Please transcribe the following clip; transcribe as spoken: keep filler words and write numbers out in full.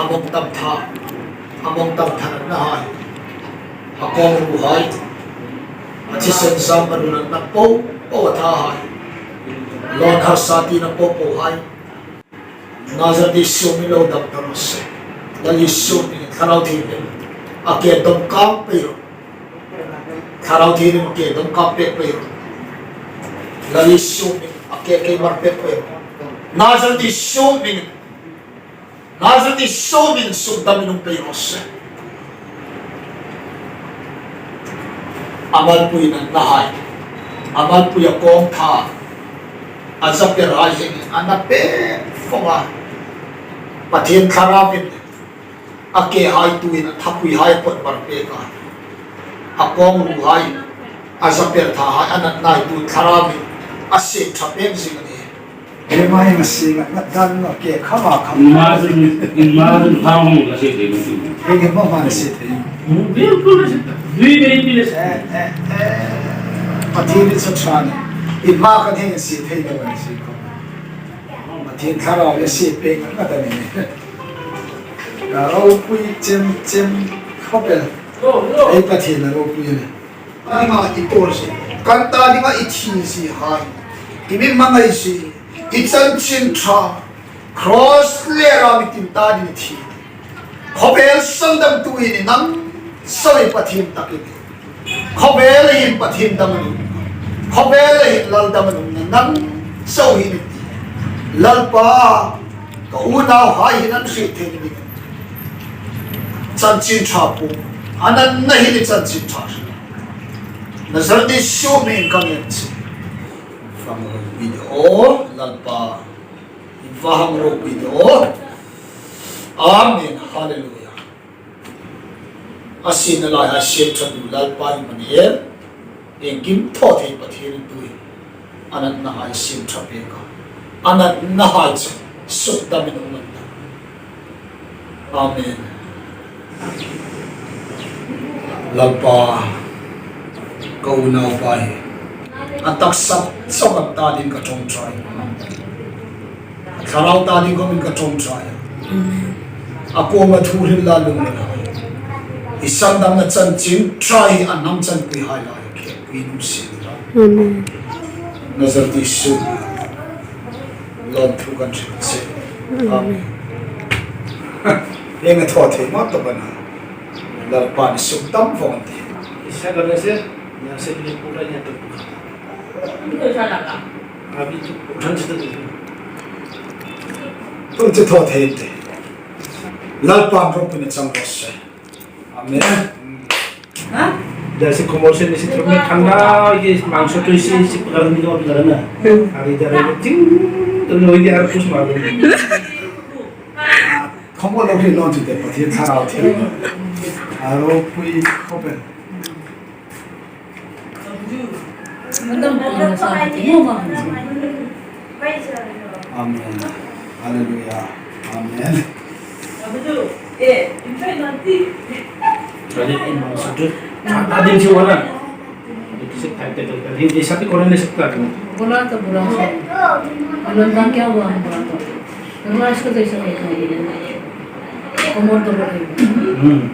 A mawng tam tha, a mawng tam tha natna hai, a kawng ru hai, a thisen zam a ru natna po po a tha hai, lawn harsa tina po po hai, Nazareth Isu hmingin lo dam ta raw se. Lal Isu hmingin, Thlarau Thienghlim, a ke dawm kang pei ro. Thlarau Thienghlim, a ke dawm kang pei pei ro. Lal Isu hmingin, a ke keimar pei pei ro. Nazareth Isu hmingin, Nazareth Isu hmingin sukdamin um pei raw se. A malpui natna hai, a malpui a kawng tha, a za per hai hi a na pek vawng a. Pathien Thlarauvin a ke hai tuin a thapui hai pot bar pek a. A kawng ru hai, a za per tha hai, a natna hai tuin Thlarauvin a siem ṭha pek zing a nih. He mai ma si nga ngat dan no ke khama kham. Imagine, imagine how hung ka se de. He ke ma ma si the. Very good, very good. Eh, eh, eh. Pathien ni sa chan. I ma ka theng si the ka ma si ko. Pathien Thlarau le si pe nga ta ni. Ka ropui chem chem khawp el. Ei Pathien a ropui ni. Dinga i pawl si, kan ta dinga i thi si hai, i mi hmangai si, i chanchin ṭha, cross le ram i tin ta ding i thi. Khawvel sandamtu i ni, nang so i Pathien tak i ni. Khawvel hin Pathien dam a ni. Khawvel hin Lal dam a ni, nang so i ni. Lalpa, ka unauhai hin an hriet thei ni. Chanchin ṭha po. A natna hi ni chanchin ṭha. Nazareth Isu hmingin ka ngen che. Vang ropui de aw, Lalpa. Vang ropui de aw. Amen. Hallelujah. A siem nalai hai siem ṭhatu Lalpa Immanuel. Iengkim thaw thei Pathien tu. A natna hai siem ṭha pek a. A natna hai chu sukdamin um an ta. Amen. Lalpa, ka unaupa hi a taksa chauh ta ding ka ṭawngṭai. A thlarau ta ding khawmin ka ṭawngṭai. A kuoma thu hril la lung le la. I sandamna chanchin ṭha hi a hnam chanpui hai lai khêkpui nuom sien la. Amen. Nazareth Isu. Lawmthu kan hril che. Amen. Ieng a thaw thei maw tawp a na. Lalpan sukdam vawng an tih. Isa ka na se, na se ni pura ni tu. Abi tu, kan se tu. Tu che thaw thei te. Lalpan ropui na chang raw se. Amen. Ha? Jai se khawmawl se ni si thum ni thang na, ye mangso tu si, si pula ni lo pula na. Ari jai re ting, tu lo ye ar kus ma lo. Khawmawl lo hi lo ti te, Pathien Thlarau thei. A ropui khawp el. Amen. Hallelujah. Amen. Jadi, imam sujud. Tadi si wana. Di sik tak tak tak. Di sik koran di sik tak. Bola to bola. Bola tang kya hua bola to. Bola isko jaisa hai. Komor to bola. Hmm.